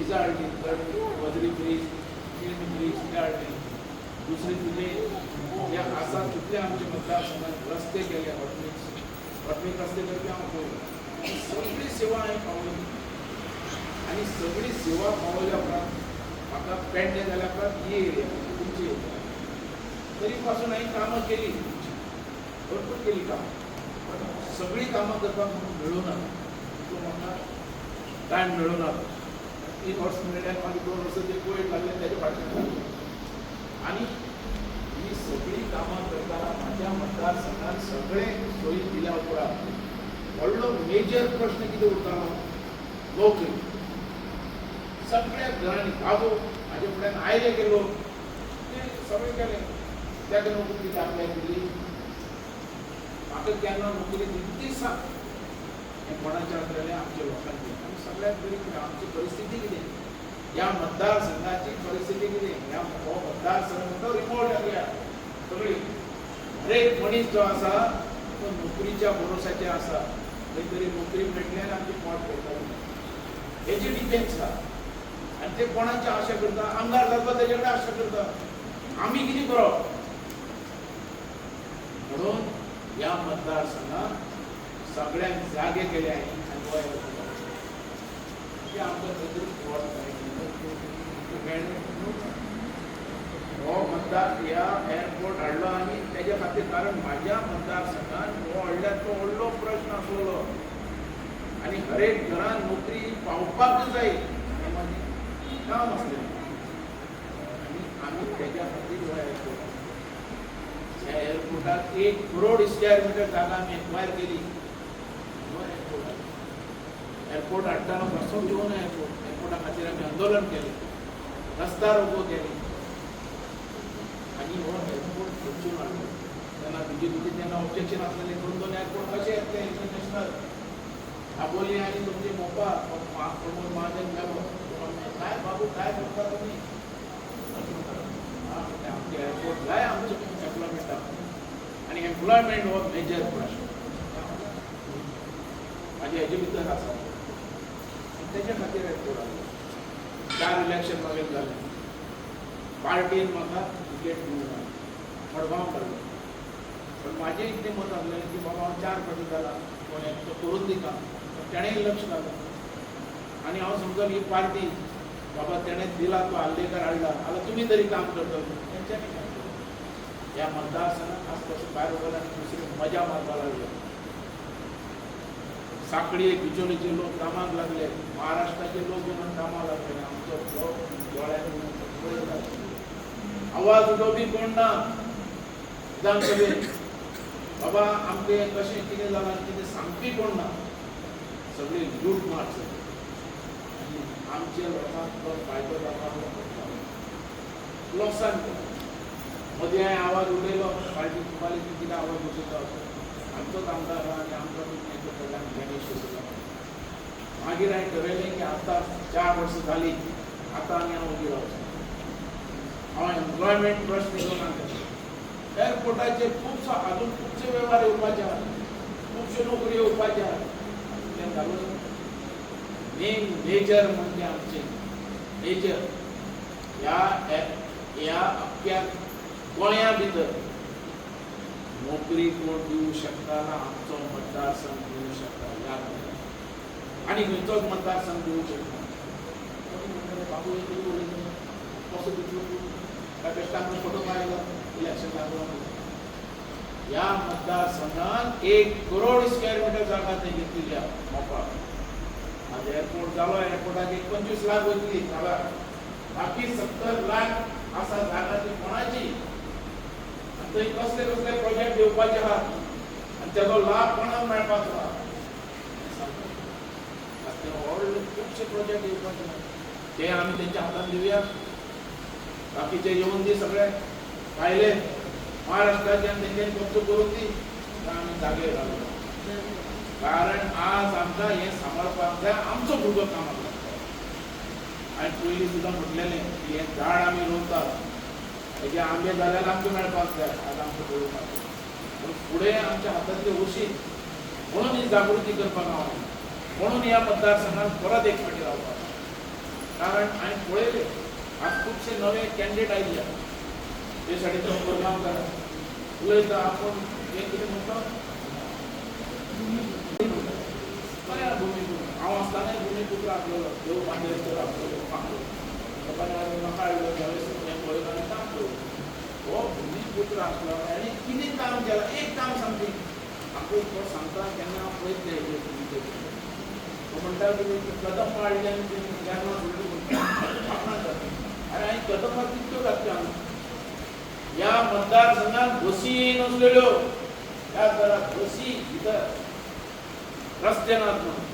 ब्रिजां हाडली, वजरी bridge, किल्म bridge ते हाडली. दुसरे तुजे जे आसा तितले आमचे मतदारसंघात रस्ते केले, हॉटमिक्स हॉटमिक्स रस्ते करपी हांव पळयलो. सगळी सेवा हांवें पावयली आनी सगळी सेवा पावयल्या उपरांत म्हाका पेडणे जाल्या उपरांत ही एरिया, तुमची एरिया, तरी पासून हांवें कामां केली, भरपूर केली कामां. पण सगळीं कामां करपाक म्हाका मेळूं ना, तितलो म्हाका टायम मेळूं ना. 3 वर्सां मेळ्ळे आनी मागीर 2 वर्सां ते कोवीड लागले, तेजे फाटल्यान लागले. आनी ही सगळीं कामां करतना म्हाज्या मतदारसंघात सगळे सोयी दिल्या उपरांत व्हडलो मेजर प्रश्न कितें उरतालो? नोकरी. सगळ्या घरांनी बाबू म्हाजे फुड्यान आयले की लोक ते सगळे केले. ताका नोकरी कितें आपल्याक दिली? म्हाका केन्ना नोकरी दिली ती सांग. हें कोणाचें आसलेलें? आमच्या लोकांचें. आनी सगळ्यात बरी कितें, आमची परिस्थिती कितें, ह्या मतदारसंघाची परिस्थिती कितें? ह्या हो मतदारसंघ तो रिमोट एरिया. सगळी हरेक मनीस जो आसा तो नोकरीच्या भरोसाचेर आसा. खंय तरी नोकरी मेळटली आनी आमचें पोट भरतलें हेची डिफेन्स आसा. आनी ते कोणाची आशा करता? आमदार जाता तेजे कडेन आशा करता. आमी कितें करप? म्हणून ह्या मतदारसंघात सगळ्यांक जागे केले आनी गोंय की आमकां खंय तरी पोट मेळटलें, मेळ्ळें. हो मतदार ह्या एअरपोर्ट हाडलो आनी तेज्या खातीर, कारण म्हाज्या मतदारसंघात हो व्हडल्या तो व्हडलो प्रश्न आसलेलो आनी हरेक घरान नोकरी पावपाक जाय हें म्हाजें काम आसलें आनी आमी तेज्या खातीर हो एअरपोर्ट, ह्या एअरपोर्टाक 1 करोड स्क्वेअर मिटर जागा आमी एक्वायर केली. हो एअरपोर्ट, एअरपोर्ट हाडटना बसून दिवना. एअरपोर्ट, एअरपोर्टा खातीर आमी आंदोलन केलें, रस्ता रोको केले आनी हो एअरपोर्ट खेचून हाडलो. तेन्ना बीजेपीचे तेन्ना ऑब्जेक्शन आसलेलें, दोन दोन एअरपोर्ट कशे येतले इंटरनॅशनल? आबोली आनी तुमचे मोपा प्रमोद महाजन गेलो. काय बाबू, काय करता तुम्ही? हा, आमचे एअरपोर्ट जाय आमचे एम्प्लॉयमेंटाक. आनी एम्प्लॉयमेंट हो मेजर प्रश्न म्हाजे हेजे भितर आसा आनी तेच्या खातीर एअरपोर्ट हाडलो. चार इलेक्शन मागीर जालें. पार्टीन म्हाका तिकेट दिवंक ना, मडगांव काडलो. पण म्हाजें इतलें मत आसलें की बाबा, हांव चार फावटी जाला, कोण तो करून दिता. पण तेणें लक्ष घालें आनी हांव समजलो ही पार्टी बाबा तेणें दिला, तो आर्लेकर हाडला जाल्यार तुमी तरी काम करतले. तेंच्यांनी काम केलें. ह्या मतदारसंघात आज कशें भायर उरले आनी दुसरी मजा मारपाक लागले. साकडी बिचोलीचे लोक कामाक लागले, महाराष्ट्राचे लोक येवन कामाक लागले. आमचो लोक दोळ्यांनी पळयता, आवाज उठोवपी कोण ना विधानसभेत. बाबा, आमचें कशें कितें जालां कितें सांगपी कोण ना. सगळी लूट मार सगळी आनी आमच्या लोकांक तो फायदो जावपाक लॉसान. मदीं हांवें आवाज उडयलो, पार्टी तुमकां कितें आवाज उठयता, आमचोच आमदार आहा आनी आमकां तुमी हें करता गणेश. मागीर हांवें ठरयलें की आतां 4 वर्सां जालीं, आतां आनी हांव ओगी रावचो. हांव एम्प्लॉयमेंट प्रश्न घेवन आनी एअरपोर्टाचेर खुबसो अजून खुबशे वेव्हार येवपाचे आहा, खुबश्यो नोकरी येवपाच्यो आहा. तें घालून मेन मेजर म्हणजे आमचें मेजर ह्या ह्या अख्ख्या गोंया भितर नोकरी कोण दिवं शकता ना आमचो मतदारसंघ दिवं शकता. याद दवरा, आनी खंयचोच मतदारसंघ दिवं शकना. कोणी म्हणटलें, बाबू हे कितें उलयता, कसो दितलो तूं? काय बेश्टा आमकां फोटो मारलो इलेक्शन लागलो. ह्या मतदारसंघात 1 करोड स्क्वेअर मिटर जागा थंय घेतलेली आहा मोपा. आज एअरपोर्ट जालो, एअरपोर्टाक एक 25 लाख वयतली जागा, बाकी 70 लाख आसा जागा, ती कोणाची? आनी थंय कसले कसले प्रोजेक्ट येवपाचे आहात आनी तेजो लाभ कोणाक मेळपाचो आहा हें सांगता. ते व्हडले खुबशे प्रोजेक्ट येवपाचे आहा, ते आमी तेंच्या हातान दिवया. बाकीचे येवन दी सगळे भायले महाराष्ट्राचे आनी तेंच्यांनी कब्जो करून दी. आमी जागे घालूं, कारण आज आमकां हें सांबाळपाक जाय. आमचो भुरगो कामाक लागता. हांवें पयलीं सुद्दां म्हटलेलें की हें झाड आमी रोवतात, हेजे आंबे जाल्यार आमकां मेळपाक जाय. आज आमकां मेळूंक, पूण फुडें आमच्या हातांतले वशीत. म्हणून ही जागृती करपाक हांव आयलो, म्हणून ह्या मतदारसंघात परत एक फावटी रावपाक. कारण हांवें पळयलें आज खुबशे नवे कॅन्डिडेट आयिल्ले ते साठी तो कोरगांवकार उलयता आपूण हें कितें म्हणटा बरें आहा भुमीपुत्र. हांव आसतनाय भुमीपुत्र आसलेलो, देव पांडेकर आसलेलो, लोकांनी म्हाका हाडलो त्यावेळेस हें पळयलो आनी काम करूं. हो भुमीपुत्र आसलो आनी कितें काम केलां एक काम सांगती आपूण तो सांगता केन्ना हांव पळयतलें हेजेर टिवीचेर. तो म्हणटा की कदंबा हाडली आनी केन्ना सोडली म्हणटा आपणाक जाता. अरे हांवें कदंबा कितक्यो घातल्यो हांगा ह्या मतदारसंघात बसी नासलेल्यो, ह्या घरात बसी भितर रस्ते नात म्हणून,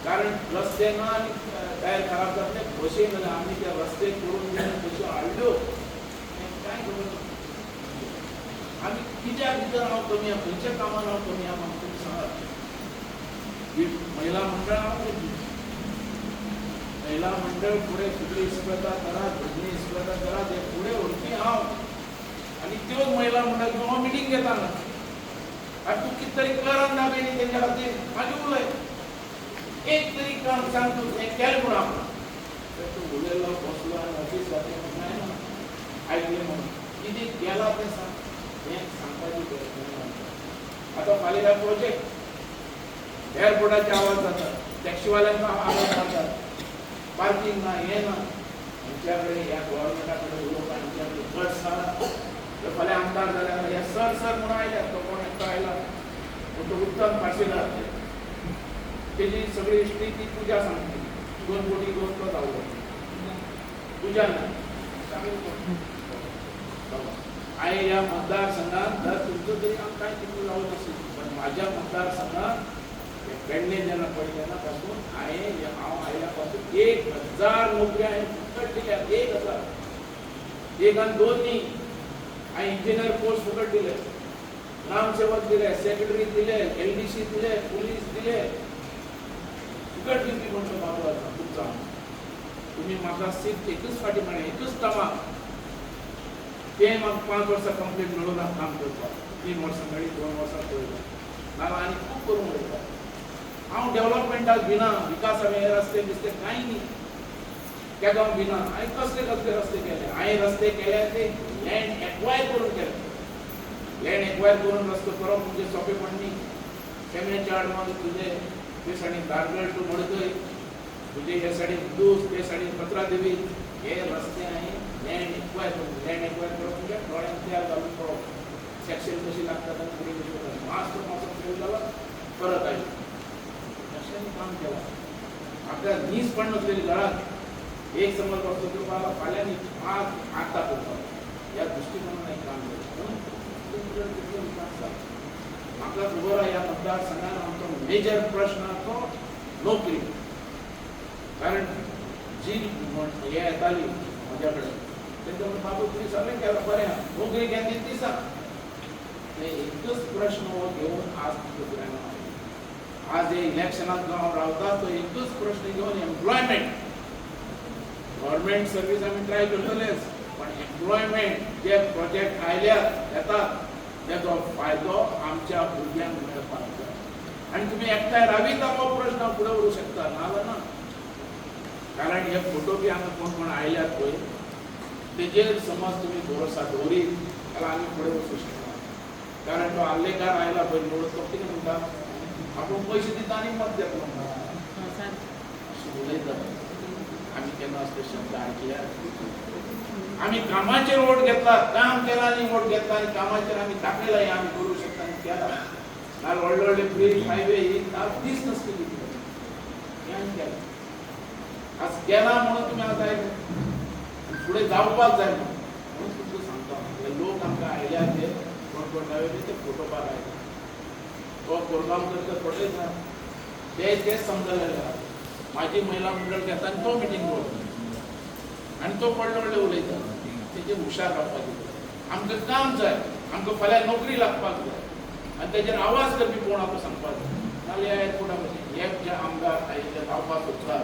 कारण रस्ते ना आनी टायर खराब जातले बशी ना. आमी ते रस्ते करून बशी हाडल्यो कांय खबर ना. आमी कित्याक भितर हांव कमी आहा, खंयच्या कामान हांव कमी आहा म्हाका तुमी सांगात. ही महिला मंडळ हांव करपी, महिला मंडळ फुडें फुगडी इस्पिता करात, भजनी इस्पिता करात, हे फुडें व्हरपी हांव. आनी त्योच महिला मंडळ घेवन हांव मिटींग घेता हांगा. आनी तूं कितें तरी करन दाखयली तेंच्या खातीर मागीर उलय, एक तरी काम सांग तूं हें केलें म्हणून आपण. तर तूं उलयलो बसलो आनी ऑफीस जातें म्हणून जायना, आयकलें म्हणून कितें केलां तें सांग, हें सांगपाची गरज ना. आतां फाल्यां ह्या प्रोजेक्ट एअरपोर्टाचे आवाज जाता, टॅक्सीवाल्यांक आवाज जातात, पार्किंग ना हें ना. हेंच्या कडेन ह्या गव्हर्मेंटा कडेन उलोवपाक हेंच्या कडेन गट्स आसा. तर फाल्यां आमदार जाल्यार हे सर सर म्हणून आयल्यात, तो कोण एकटो आयला पूण तो उत्तम पार्सेदार, तेजी सगळी हिस्ट्री ती पुजा सांगता. 2 कोटी घेवन तो धांवलो, पुजा ना हांवें ह्या मतदारसंघात जर तुमचो तरी हांव कांय तितलो जावं नासली, पण म्हाज्या मतदारसंघात पेडणे जेन्ना पडले ना पासून हांवें हांव आयल्या पासून 1000 नोकऱ्यो हांवें फुकट दिल्या. 1000, 1 आनी 2 न्ही. हांवें इंजिनियर कोर्स फुकट दिले, ग्रामसेवक दिले, सेक्रेटरी दिले, LDC दिले, पुलीस दिले, फुकट दिवपी म्हणतो बाबू आतां तुमचो. तुमी म्हाका सीट एकच फाटी मेळ्ळें, एकच टर्माक, तें म्हाका 5 वर्सां कंप्लीट मेळूं ना काम करपाक. 3 वर्सां मेळ्ळी, 2 वर्सां पळयलें नाजाल्यार आनी खूब करूंक वयता. हांव डेव्हलपमेंटाक भिना, विकास हांवें हे रस्ते बिस्ते कांय न्ही तेका हांव भिना. हांवें कसले कसले रस्ते केले, हांवें रस्ते केले ते लँड एक्वायर करून केले. लँड एक्वायर करून रस्तो करप म्हणजे सोंपेपण न्ही. पेडण्याच्या आडमाग तुजे ते सायडीन धारगळ टू मडकय, तुजे हे सायडीन दूस, ते सायडीन पत्रादेवी, हे रस्ते हांवें लँड एक्वायर करून. लँड एक्वायर करप म्हणजे डोळ्यान तेल घालून पळोवप सेक्शन कशी लागतात आनी फुडें कशी वतात. मातसो मातसो फेल जाला परत आयलो, अशें काम केलां. आपल्याक नीस पडनासलेली घरात एक समज बसलो की बाबा फाल्यां न्ही आज आतां करपाक ह्या दृश्टिकोनान हांवें काम केलें. म्हणून तुमच्या तितलो विकास जाला. म्हाका खबर आहा ह्या मतदारसंघान आमचो मेजर प्रश्न तो नोकरी. कारण जी हे येताली म्हज्या कडेन तेंच्या म्हणून बाबू तुमी सगळें केलां बरें आहा, नोकरी केन्ना दिता ती सांग. एकच प्रश्न हो घेवन आज तुमच्या आज हे इलेक्शनाक जो हांव रावता तो एकच प्रश्न घेवन एम्प्लॉयमेंट. गव्हर्मेंट सर्वीस आमी ट्राय करतलेच, पण एम्प्लॉयमेंट जे प्रोजेक्ट आयल्यात येतात तेजो फायदो आमच्या भुरग्यांक मेळपाक जाय. आनी तुमी एकठांय रावीत हो प्रश्न फुडें व्हरूंक शकता, नाजाल्यार ना. कारण हे फोटो बी हांगा कोण कोण आयल्यात पळय तेजेर समज तुमी भरोसा दवरीत जाल्यार आमी फुडें वचूंक शकता. कारण तो आल्लेकार आयला पळय निवडून, तो कितें म्हणटा, आपूण पयशे दिता आनी मत घेतलो म्हणटा, अशें उलयता. आमी केन्ना असले शब्द आयकल्या? आमी कामाचेर वोट घेतला, काम केला आनी वोट घेतला, आनी कामाचेर आमी दाखयला हें आमी करूं शकता आनी केला. नाजाल्यार व्हडले व्हडले ब्रीज हायवे ही आज दीस नासलेली, हें आमी केलां. आज केला म्हणून तुमी आज आयले, फुडें जावपाक जाय म्हणून तुमकां सांगता. हे लोक आमकां आयल्या ते कोण कोण नवे ते फोटो पार आयले, तो कोरगांवकर तर फटयता ते तेच समजलेले आहा. म्हाजी महिला मंडळ घेता आनी तो मिटींग दवरता आनी तो व्हडले व्हडले उलयता. तेजेर हुशार रावपाची गरज. आमकां काम जाय, आमकां फाल्यां नोकरी लागपाक जाय आनी तेजेर आवाज करपी कोण आसा सांगपाक जाय. नाजाल्यार ह्या एअरपोर्टा भशेन हे जे आमदार आयिल्ले रावपाक सोदतात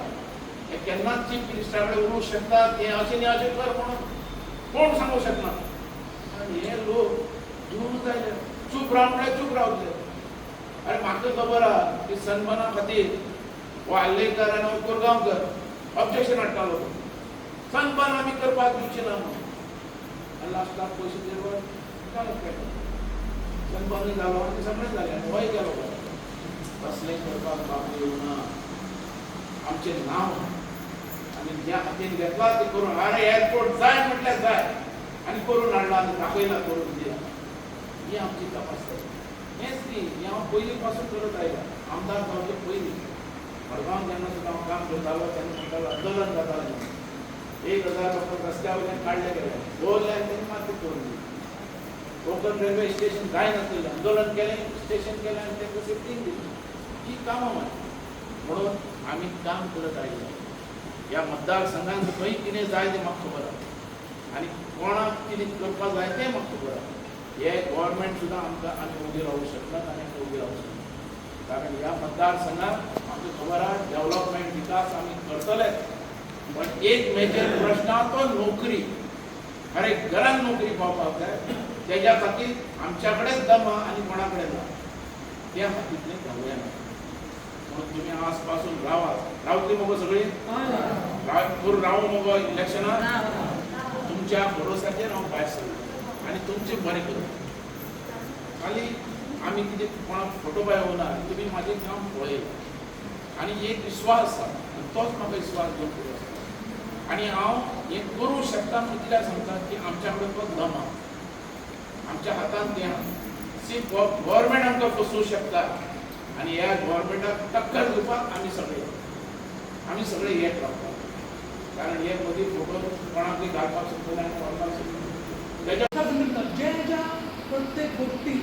हे केन्नाच चीफ मिनिस्टरा कडेन उलोवंक शकतात, हें अशें न्ही अशें कर म्हणून कोण सांगूंक शकना. आनी हे लोक दूर जायले, चूप राव म्हळ्यार चूप रावतले. आनी म्हाका खबर आहा की सन्माना खातीर हो आल्लेकर आनी हो कोरगांवकर ऑब्जेक्शन हाडटालो. सनबर्न आमी करपाक दिवचे ना म्हणून. आनी लास्टाक पयशे दिवन जालें, सनबर्नूय जालो आनी सगळें जालें आनी होय गेलो. तसलें करपाक बाबू येवना. आमचें नांव आमी ज्या हातीन घेतला ते करून, अरे एअरपोर्ट जाय म्हटल्यार जाय आनी करून हाडला आनी दाखयला, करून दिला. ही आमची तपासता. हेंच न्ही, हें हांव पयलीं पासून करत आयला. आमदार जावचे पयलीं मडगांव जेन्ना सुद्दां हांव काम करतालो तेन्ना म्हणटालो, आंदोलन जातालें, 1000 लोकांक रस्त्या वयल्यान काडले गेले, दवरले आनी तेणी माती करून दिली. कोंकण रेल्वे स्टेशन जायनासलेलें, आंदोलन केलें, स्टेशन केलें आनी तांकां शिफ्टींग दिली. ही कामां मागीर म्हणून आमी काम करत आयले. ह्या मतदारसंघांत खंय कितें जाय तें म्हाका खबर आसा आनी कोणाक कितें करपाक जाय तें म्हाका खबर आसा. हे गव्हर्मेंट सुद्दां आमकां, आमी ओगी रावूंक शकनात आनी आमी ओगी रावूंक शकनात, कारण ह्या मतदारसंघात आमकां खबर आहा, डेव्हलपमेंट, विकास आमी करतलेच, पण एक मेजर प्रश्न आहा तो नोकरी. हर एक घरान नोकरी पावपाक जाय. तेज्या खातीर आमच्या कडेन दम आहा आनी कोणा कडेन ना त्या हातींतलें घालूया ना. म्हणून तुमी आज पासून रावात. रावतली मगो सगळीं? करून रावू मगो इलेक्शनाक? तुमच्या भरोसाचेर हांव भायर सरलो आनी तुमचें बरें करूं. खाली आमी कितें कोणाक फोटो पायोना. तुमी म्हाजें काम पळयलां आनी एक विश्वास आसा आनी तोच म्हाका विश्वास घेवन फुडें वता आनी हांव हें करूंक शकता म्हणून कित्याक सांगता की आमच्या कडेन तो दम आहा, आमच्या हातान तें आहा. सी, गव्हर्मेंट आमकां फसोवंक शकता आनी ह्या गव्हर्मेंटाक टक्कर दिवपाक आमी सगळे एक रावता, कारण हे मदीं फोटो कोणाकूय घालपाक शकतले आनी व्हरपाक शकतले तेज्या ज्या ज्या प्रत्येक गोष्टी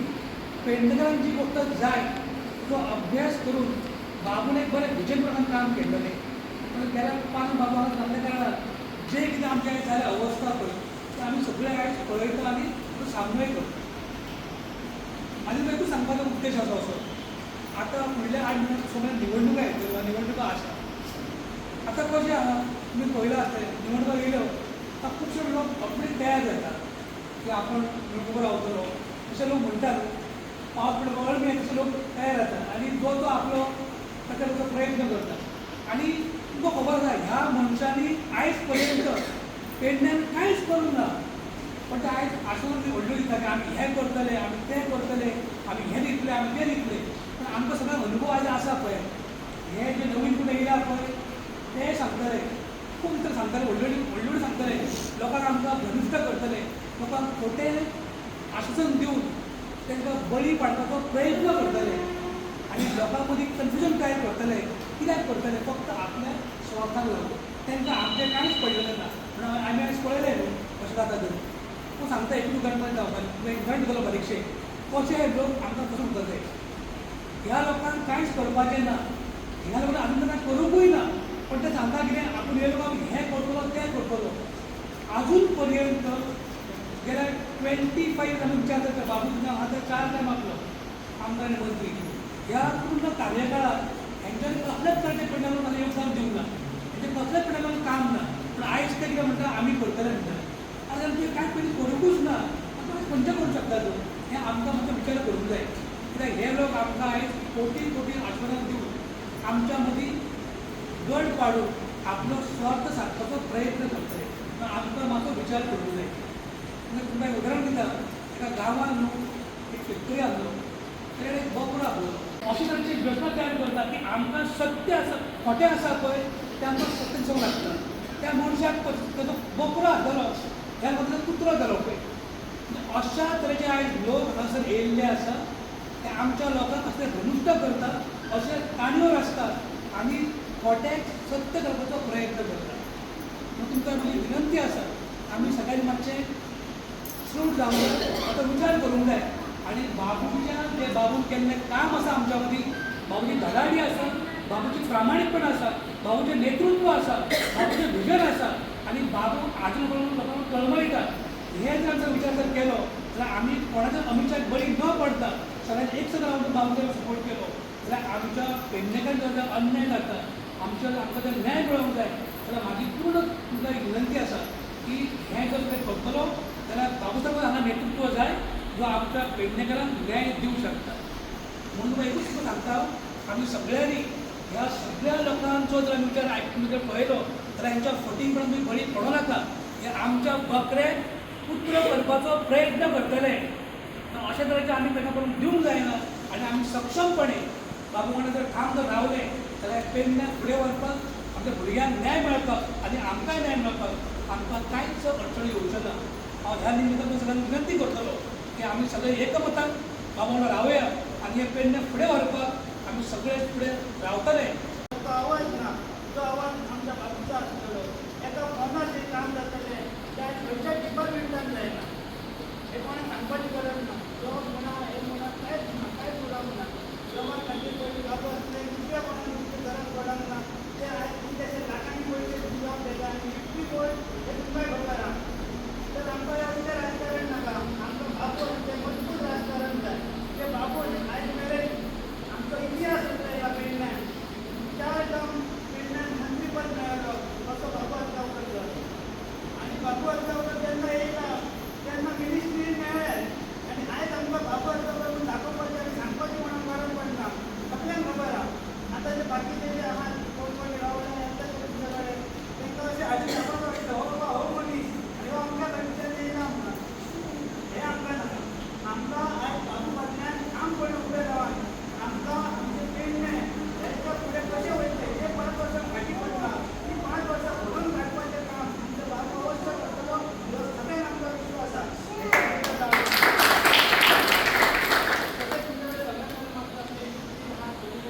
पेडणेकरांक जी गोष्ट जाय तो अभ्यास करून बाबून एक बरें विजन प्रमाण काम केल्लें. पण गेल्या 5 बाबा जाल्ल्या कारणान जे कितें आमच्या जाल्या अवस्था पळय ते आमी सगळे आयज पळयता आनी तो सामनोय करता. आनी एकूच सांगपाचो उद्देश आसा असो, आतां फुडल्या 8 म्हयन्याक सुमार निवडणुका येतल्यो वा निवडणुका आसा. आतां कशें आहा, तुमी पळयलां आसतलें, निवडणुका येयल्यो आतां खुबशे लोक आपणे तयार जाता की आपण निवडणुका रावतलो अशें लोक म्हणटात. पावस पडलो अळमी तशे लोक तयार जाता आनी जो तो आपलो ताका तो प्रयत्न करता. आनी तुमकां खबर आसा, ह्या मनशांनी आयज पर्यंत पेडण्यान कांयच करूंक ना, पण ते आयज आश्वासन व्हडल्यो दिता की आमी हें करतले, आमी तें करतले, आमी हें दितले, आमी तें दितले. पण आमकां सगळ्यांक अनुभव आयज आसा पळय, हे जे नवीन कोण येयला पळय ते सांगतले, खूब भितर सांगतले, व्हडल्यो व्हडल्यो सांगतले, लोकांक आमकां भ्रमिश्ट करतले, लोकांक खोटें आश्वासन दिवन तांकां बळी पाडपाचो प्रयत्न करतले आनी लोकां मदीं कन्फ्युजन तयार करतले. कित्याक करतले? फक्त आपल्या स्वार्थाक लागून. तांकां आमचें कांयच पडलेलें ना. म्हणून आमी आयज पळयलें न्हू कशें जाता तें. तूं सांगता एकूच गणपती जावपाक, एक गणपती जालो बारीकशे, कशे लोक आमकां कसो उरतले. ह्या लोकांक कांयच करपाचें ना, ह्या लोकांक आजून कांय करूंकूय ना, पण ते सांगता कितें, आपूण हे लोकांक हें करतलो, तें करतलो. आजून पर्यंत गेल्या 25 आमी विचार करता, बाबू तुमकां आतां 4 टायम आपलो आमदार आनी मंत्री, ह्या पूर्ण कार्यकाळात हेंच्यांनी कसल्याच तरेचें पेडण्याक ताणें योगदान दिवंक ना, हेंचें कसल्याच पेडण्याक काम ना. पूण आयज ते कितें म्हणटा, आमी करतले म्हणटा. आरे, तुवें कांय पयलीं करूंकूच ना, आतां खंयचें करूंक शकता तूं? हें आमकां मातसो विचार करूंक जाय. कित्याक हे लोक आमकां आयज कोटी कोटी आश्वासन दिवन आमच्या मदीं गट पाडून आपलो स्वार्थ सादपाचो प्रयत्न करतले. पूण आमकां मातसो विचार करूंक जाय. म्हणजे तुमकां एक उदाहरण दिता, एका गांवान न्हू एक शेतकरी आसलो, तेणे एक बकरो आसलो. अशे तरेची योजना तयार करता की आमकां सत्य आसा खोटें आसा पळय तें आमकां सत्य दिसूंक लागता. त्या मनशाक ताजो बकरो आसतलो, ह्या लोकांचो कुत्रो जालो पळय. अशा तरेचे आयज लोक हांगासर येयल्ले आसा, ते आमच्या लोकांक असले भ्रमिश्ट करता, अशे काणयो रचतात आनी खोटें सत्य करपाचो प्रयत्न करता. म्हणून तुमकां म्हजी विनंती आसा, आमी सगळ्यांनी मातशें श्रूट जावंक जाय, आतां विचार करूंक जाय. आनी बाबूच्या जे बाबून केल्लें काम आसा आमच्या मदीं, बाबूची धडाडी आसा, बाबूची प्रामाणीकपण आसा, बाबूचें नेतृत्व आसा, बाबूचें विजन आसा आनी बाबू आजून पळोवन लोकांक तळमळटा. हे जर आमचो विचार जर केलो जाल्यार आमी कोणाच्या अमिशाक बळी न पडता सगळ्यांनी एक सगळं रावन बाबूचेर सपोर्ट केलो जाल्यार आमच्या पेडणेकारांचो जर अन्याय जाता, आमच्या आमकां जर न्याय मेळोंक जाय जाल्यार म्हाजी पूर्ण तुमकां एक विनंती आसा की हें जर कितें करतलो जाल्यार बाबू साहेब हांगा नेतृत्व जाय जो आमच्या पेडणेकारांक न्याय दिवंक शकता. म्हणून तुमकां एकूच सांगता, आमी सगळ्यांनी ह्या सगळ्या लोकांचो जर आमी विचार आयकून जर पळयलो जाल्यार हेंच्या फटींगपणान तुमी बळी पडो नाका. हे आमच्या बकऱ्याक कुत्रो करपाचो प्रयत्न करतले. अशा तरेचे आमी तांकां करूंक दिवंक जायना आनी आमी सक्षमपणे बाबू वांगडा जर ठाम जर रावले जाल्यार पेडण्याक फुडें व्हरपाक, आमच्या भुरग्यांक न्याय मेळपाक आनी आमकांय न्याय मेळपाक आमकां कांयच अडचण येवच्यो ना. हांव ह्या निमित्तान सगळ्यांक विनंती करतलो की आमी सगळे एकमतान बाबा वांगडा रावया आनी हे पेडण्याक फुडें व्हरपाक आमी सगळे फुडें रावतले. तो आवाज ना, जो आवाज आमच्या बाजूचो आसतलो, एका फोनार जें काम जातलें त्या खंयच्याय डिपार्टमेंटान जायना. हें कोणाक सांगपाची गरज ना. जॉब म्हणा, हें म्हणा, कांयच ना, कांयच उरूंक ना. जॉबा खातीर पयलीं बाबू आसले, दुसऱ्या कोणाक तुमची गरज पडूंक ना. ते आयज कितलेशे लाखांनी पयशे जॉब घेता आनी विकपी कोण हें तुमकांय खबर आहा. तर आमकां असलें राजकारण नाका. आमकां बाबू आसा तें मजबूत राजकारण जाय. ते बाबू आयज मेरेन आमचो इतिहास आसा ह्या पेडण्यान. 4 टर्म पेडण्यान मंत्रीपद मेळ्ळो असो बाबू आजगांवकर जालो. आनी बाबू आजगांवकर जेन्ना येयला तेन्ना मिनिस्ट्री मेळ्ळे आनी आयज आमकां बाबू आजगांवकर म्हूण दाखोवपाचें आनी सांगपाचें म्हणून गरज पडना. सगळ्यांक खबर आहा. आतां जे बाकीचे जे आहात कोण कोण रावले येता ते तुमचे कडेन तांकां अशें हाडून दाखोवपाक पडटा, हो बाबा हो मनीस आनी हो आमच्या खंयच्यान येयला म्हणून. हें आमकां नाका. आमकां आयज बाबू फाटल्यान ठामपणे उबें रावन आमकां आमचें पेडणें हेच्या फुडें कशें वयतलें, हे 5 वर्सां फाटीं पडटा ती 5 वर्सां भरून काडपाचें काम आमचो बाबू अवश्य करतलो हो सगळ्यांक आमकां विश्वास आसा. तशेंच तुमचे कडेन सगळ्यां कडेन मागता आहा,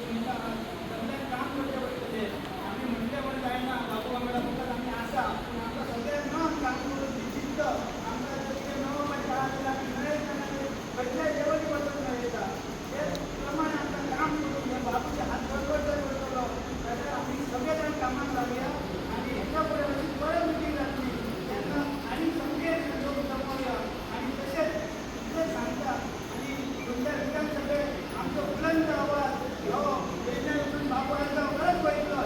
मिण्टां आहा, सगळ्यांक काम करचें पडटलें. आमी म्हणलें म्हण जायना बाबू वांगडा फकत आमी आसा, पूण आमकां सगळ्यांक मेळोन काम करून जिद्द आमकां जर कितें मेळोवपाचें आहा जाल्यार आमी मेळयता नाजाल्यार खंयच्याय लेवली वचून मेळयता. ते प्रमाणे आमकां काम करून हे बाबूचे हात बरोबर जर करतलो जाल्यार आमी सगळे जाण कामाक लागया आनी हेच्या फुडें अशी परत मिटींग जातली तेन्ना आनी सगळे लोक जमोवया आनी तशेंच इतलेंच सांगता आनी फुडल्या विधानसभेत आमचो बुलंद आवाज हो पेडण्यां वचून बाबू आजगांवकरच वयतलो.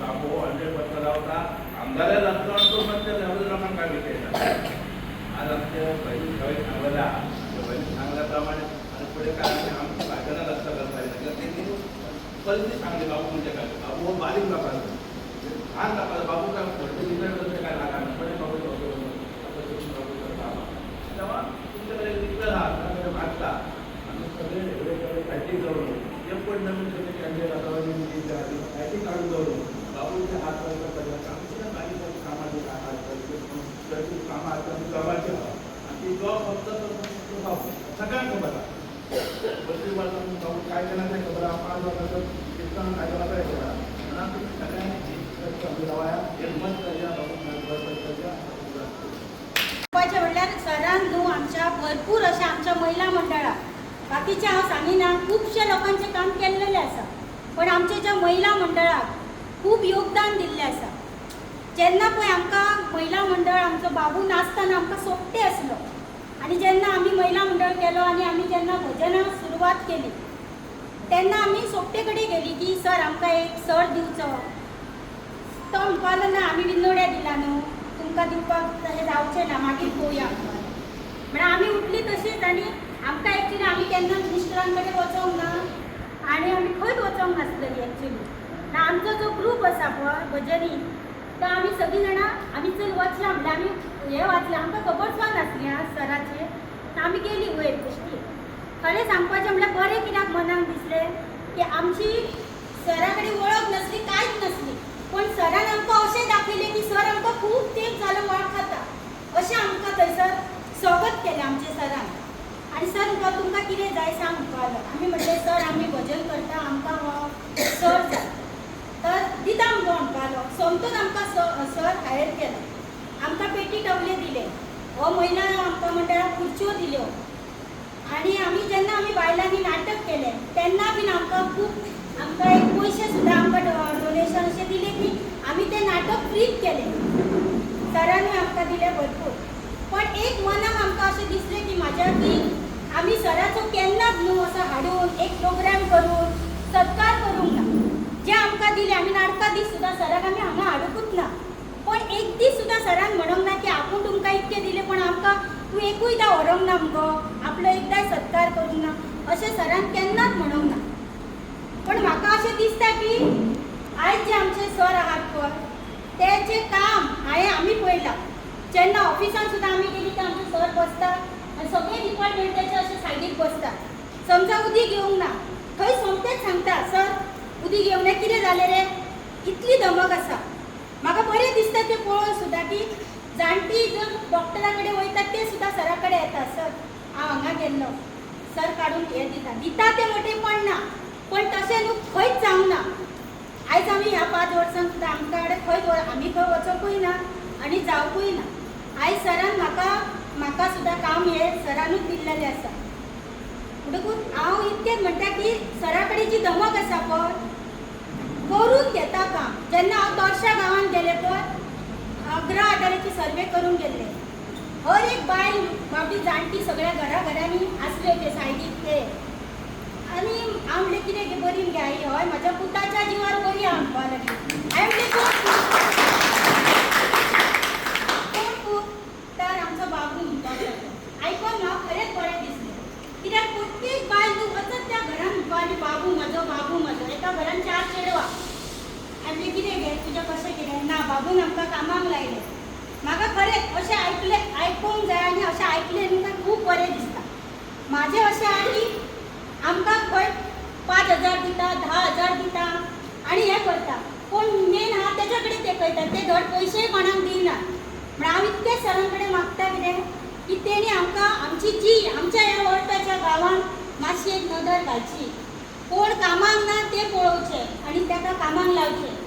बाबू 100% रावता, आमदारय जातलो आनी तो मातशें लोकांक काय विशय ना. आज आमचे पयलीं खंय सांगलें पयलीं सांगल्या प्रमाणे आनी फुडें काय आमची भाशणां रस्ता करता येता कित्याक तेणी परिस्थिती सांगली. बाबू म्हणजे काय, बाबू हो बारीक लोकांचो, ल्हान लोकांचो. बाबू काय व्हडले लिडर तशें काय लागना, बरें बाबू बाबू तेव्हा तुमचे कडेन लिडर आहा, ताच्या कडेन मागता आमी सगळे सगळे सगळे फायटींग दवरून एक पण नवीन सगळे कॅन्डिडेट आसा फायटींग काडून दवरून बाबूचे हात वयर करता. आमचे काय बारीक बारीक कामां जी आहात, कामां आसता ती जॉबाची आहा आनी ती जॉब फक्त तो बाबू सगळ्यांक खबर आहा. बसली वर्सां बाबू काय केला तें खबर आहा, 5 वर्सां कितलो काय केला तें खबर आहा. म्हणून तुमी सगळ्यांनी आमी रावया, एक मत करया, बाबू बरोबर करया. सांगपाचें म्हणल्यार सरान न्हू आमच्या भरपूर अशें आमच्या महिला मंडळाक, बाकीचें हांव सांगिना, खुबशे लोकांचें काम केल्लेलें आसा, पण आमच्या ज्या महिला मंडळाक खूब योगदान दिल्लें आसा. जेन्ना पळय आमकां महिला मंडळ आमचो बाबू नासतना आमकां सोपटें आसलो आनी जेन्ना आमी महिला मंडळ केलो आनी आमी जेन्ना भजनाक सुरवात केली तेन्ना आमी सोपटे कडेन गेली की सर आमकां एक सर दिवचो. तो म्हणपाक लागलो ना आमी विनोड्या दिला न्हू, तुमकां दिवपाक तशें जावचें ना, मागीर पळोवया. म्हणल्यार आमी उठली तशीच आनी आमकां एक्चुली आमी केन्ना मिनिस्टरां कडेन वचोंक ना आनी आमी खंयच वचोंक नासलेली एक्चुली. ना आमचो जो ग्रूप आसा पळय भजनी, तो आमी सगळीं जाणां आमी चल वचया म्हणल्यार आमी हें वाचलें, आमकां खबर सुद्दां नासली आं सराचें. आमी गेली वयर बेश्टी. खरें सांगपाचें म्हणल्यार बरें कित्याक मनाक दिसलें की आमची सरा कडेन वळख नासली, कांयच नासली, पण सरान आमकां अशें दाखयलें की सर आमकां खूब तेंप जालो वळखता अशें आमकां थंयसर स्वागत केलें आमच्या सरान. आनी सर म्हणपाक तुमकां कितें जाय सांग म्हणपाक लागलो. आमी म्हणलें सर आमी भजन करता, आमकां हो सर जाय तर दिता मुगो म्हणपाक लागलो. सोमतोच आमकां सर हायर केलो, आमकां पेटी टवले दिले, हो महिला आमकां मंडळाक खुर्च्यो दिल्यो. आनी आमी जेन्ना आमी बायलांनी नाटक केलें तेन्ना बीन आमकां खूब आमकां एक पयशे सुद्दां आमकां डोनेशन अशें दिलें की आमी तें नाटक फ्रीक केलें. सरानूय आमकां दिलें भरपूर. पण एक मनाक आमकां अशें दिसलें की म्हाज्या की आमी सराचो केन्नाच न्हू असो हाडून एक प्रोग्राम करून सत्कार करूंक ना. जे आमकां दिलें आमी नाटकां दीस सुद्दां सराक आमी हांगा हाडुंकूच ना, पण एक दीस सुद्दां सरान म्हणूंक ना की आपूण तुमकां इतकें दिलें पण आमकां तूं एकूयदां व्हरूंक ना मुगो, आपलो एकदांय सत्कार करूंक ना. अशें सरान केन्नाच म्हणूंक ना. पण म्हाका अशें दिसता की आयज जे आमचे सर आहात पळय तेचें काम हांवें आमी पळयलां. जेन्ना ऑफिसान सुद्दां आमी गेली ते आमचे सर बसता आनी सगळे डिपार्टमेंटाचे अशे सायडीक बसता. समजा उदीक येवंक ना थंय सोमतेच सांगता सर उदीक येवंक ना कितें जालें रे, इतली धमक आसा. म्हाका बरें दिसता तें पळोवन सुद्दां की जाणटी जर डॉक्टरा कडेन वयता ते सुद्दां सरा कडेन येता, सर हांव हांगा गेल्लो, सर काडून हें दिता दिता तें मोटेपण ना, पण तशें न्हू खंयच जावंक ना. आयज आमी ह्या 5 वर्सांक सुद्दां आमकां कडेन खंय आमी खंय वचोंकूय ना आनी जावकूय ना. आयज सरान म्हाका म्हाका सुद्दां काम हें सरानूच दिल्लेलें आसा. म्हणटकूच हांव इतकेंच म्हणटा की सरा कडेन जी धमक आसा पळय करून घेता काम. जेन्ना हांव तोरशा गांवांत गेलें पळय गृह आधाराची सर्वे करूंक गेल्ले, हर एक बायल बाबडी जाणटी सगळ्या घरा घरांनी आसले ते सायडीक ते, आनी हांव म्हणलें कितें गे बरी मगे आई, हय म्हज्या पुताच्या जिवार बरी आहा म्हणपाक लागली. हांवें म्हणलें कोण कोण पूत, तर आमचो बाबू म्हणपाक लागलो. आयकोन म्हाका खरेंच बरें दिसलें कित्याक प्रत्येक बायल तूं वचत त्या घरान म्हणपा लागली बाबू म्हजो बाबू म्हजो. एका घरान 4 चेडवां. हांवें म्हणलें कितें गे तुजें कशें कितें ना, बाबून आमकां कामाक लायलें. म्हाका खरेंच अशें आयकलें आयकूंक जाय आनी अशें आयकलें न्हू काय खूब बरें दिसता. म्हाजें अशें आहा की आमकां खंय 5,000 दिता 10,000 दिता आनी हें करता, कोण मेन आहा तेज्या कडेन तेंकयता, ते धड पयशेय कोणाक दिना. म्हण हांव इतकें सरां कडेन मागता कितें की तेणी आमकां आमची जी आमच्या ह्या वळपाच्या गांवांत मातशी एक नदर घालची, कोण कामाक ना तें पळोवचें आनी ताका कामाक लावचें.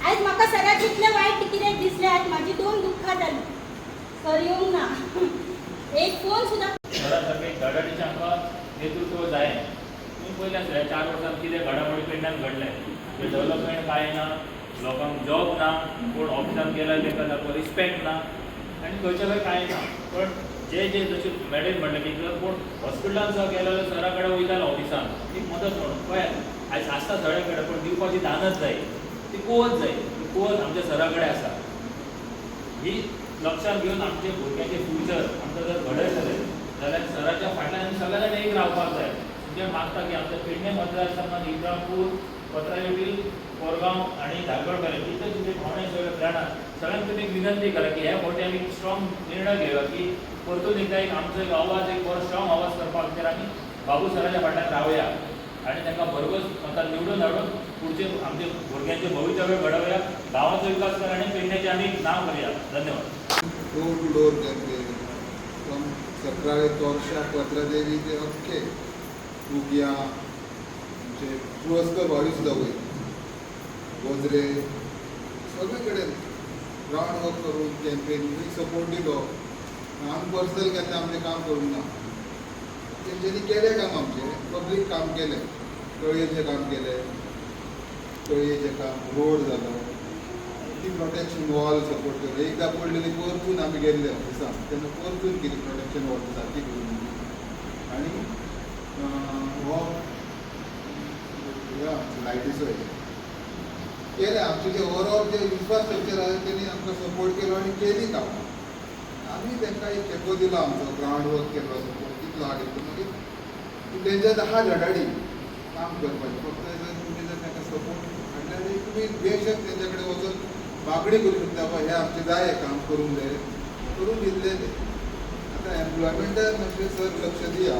आयज म्हाका सराचें इतलें वायट कितें दिसलें, आयज म्हाजी 2 दुख्खां जालीं, सर येवंक ना, एक फोन सुद्दां. सरा सारकें धडाडीचें आमकां नेतृत्व जाय. तुमी पयलें आसलें 4 वर्सांत कितें घडामोडी पेडण्यान घडलें, डेवलपमेंट कांय ना, लोकांक जॉब ना, कोण ऑफिसान गेल्यार तांकां सारको रिस्पेक्ट ना आनी खंयच्या खंय कांय ना. पण जे जे जशें मॅडम म्हणलें की जर कोण हॉस्पिटलान सुद्दां गेलो जाल्यार सरा कडेन वयतालो ऑफिसान एक मदत म्हणून. पळयात आयज आसता सगळे कडेन पण दिवपाची दानत जाय, ती कुवत जाय, ती कुवत आमच्या सरा कडेन आसा. ही लक्षांत घेवन आमचे भुरग्यांचे फ्युचर आमकां जर घडयतले जाल्यार सराच्या फाटल्यान आमी सगळे जाण एक रावपाक जाय. म्हणजे मागता की आमच्या पेडणे मतदारसंघात इब्रामपूर, पत्रावेटी, कोरगांव आनी धारगळ मेरेन इतले तुमचे भावणे सगळे जाणा सगळ्यांक तुमी एक विनंती करा की ह्या फावटी आमी स्ट्रॉंग निर्णय घेवया की परतून एकदां एक आमचो एक आवाज एक बरो स्ट्रॉंग आवाज करपाक खातीर आमी बाबू सराच्या फाटल्यान रावया आनी तांकां भरघोस मतान निवडून हाडून फुडचे आमचे भुरग्यांचे भवितव्य घडोवया, गांवाचो विकास करा आनी पेडण्याचें आमी नांव करया. धन्यवाद. Door to door campaign from Sakrale Torsha Patradevi ते अख्खे उग्या आमचे तुळसकर वाडी सुद्दां वयर गोजरे सगळे कडेन ग्रावंड वर्क करून कॅम्पेन सपोर्ट दिलो. आमी पर्सनल केन्ना आमचें काम करूंक ना, तेंच्यांनी केलें काम, आमचें पब्लीक काम केलें, तळयेचें काम केलें, तळयेचें काम, रोड जालो, ती प्रोटेक्शन वॉल सपोर्ट केलो. एकदां पडलेली परतून आमी गेल्ले ऑफिसान तेन्ना परतून केली प्रोटेक्शन वॉल सारकी करून दिली. आनी हो लायटीचो हें केलें. आमचें जें ओवरऑल जें इन्फ्रास्ट्रक्चर आसा तेणी आमकां सपोर्ट केलो आनी केली कामां. आमी तांकां एक तेंको दिलो, आमचो ग्रावंड वर्क केलो, सपोर्ट कितलो आहा तितलो. मागीर तेंच्या आहा धडाडी काम करपाचें, फक्त जर तुमी जर तांकां सपोर्ट हाडल्यार तुमी बेशक तेंच्या कडेन वचून मागणी करूं शकता, बाबा हें आमचें जाय काम करूंक जाय, करून दितले ते. आतां एम्प्लॉयमेंटार मातशें सर लक्ष दिया,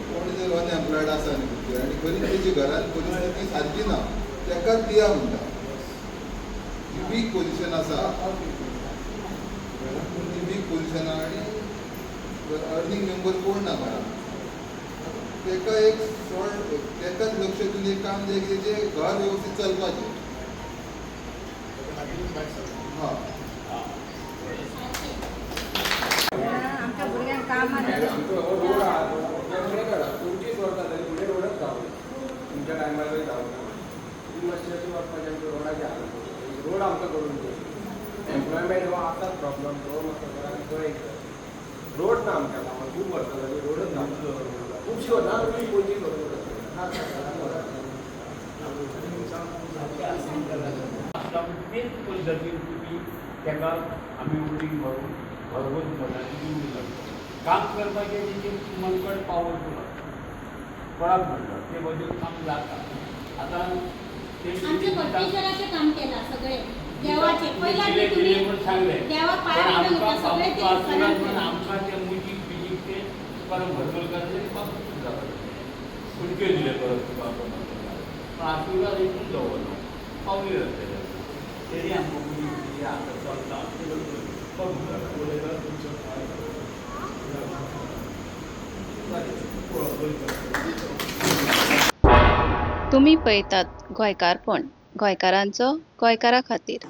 कोण जर अनएम्प्लॉयड आसा न्ही भुरगे आनी खरी तेजी घरान परिस्थिती सारकी ना ताकाच दिया म्हणटा. जी वीक पोजिशन आसा ती वीक पोजिशन आहा आनी अर्निंग मेंबर कोण ना घरान, ताका एक सॉल्ट ताकाच लक्ष दिवन एक काम जाय की तेजें घर वेवस्थीत चलपाचें. हां आमच्या भुरग्यांक कामां आमचो हो रोड आहा तो 25 वर्सां जाली फुडें रोडच जावना, तुमच्या टायमारूय जावना. ती मातशी अशी वचपाचें आमच्या रोडाचें हालत, रोड आमकां करून दी. एम्प्लॉयमेंट हो आसाच प्रॉब्लम, तो मातसो आनी तो एक रोड ना आमच्या गांवांत, खूब वर्सां जाली रोडच जावना, खुबशीं वर्सां 25 वर्सां तेच पद्दतीन तुमी ताका आमी वोटींग भरून भरघोस मतांनी निवडून हाडटा. काम करपाचें तेजें मनकड पावर तुला फरक पडलो ते बद्दल काम जाता आतां ते आमचे कट्टेश्वराचें काम केलां सगळें देवाचें पयला दिले ती दिले तुमी म्हूण सांगलें देवाक पण पांयां पडून आमकां वता सगळें बाबू ते सरान आशिर्वाद म्हणून केलां. आमकां ते मुजीक बिजीक ते तुकाराम भरमलकार बाबू फुडक्यो दिले परत तुका पण आशिर्वाद एकूच दवरलो पावली जातले तेणी आमकां मुजीक बिजीक आतां चलता ते करूंक जाता. तुमी पळयतात गोंयकारपण, गोंयकारांचो गोंयकारा खातीर.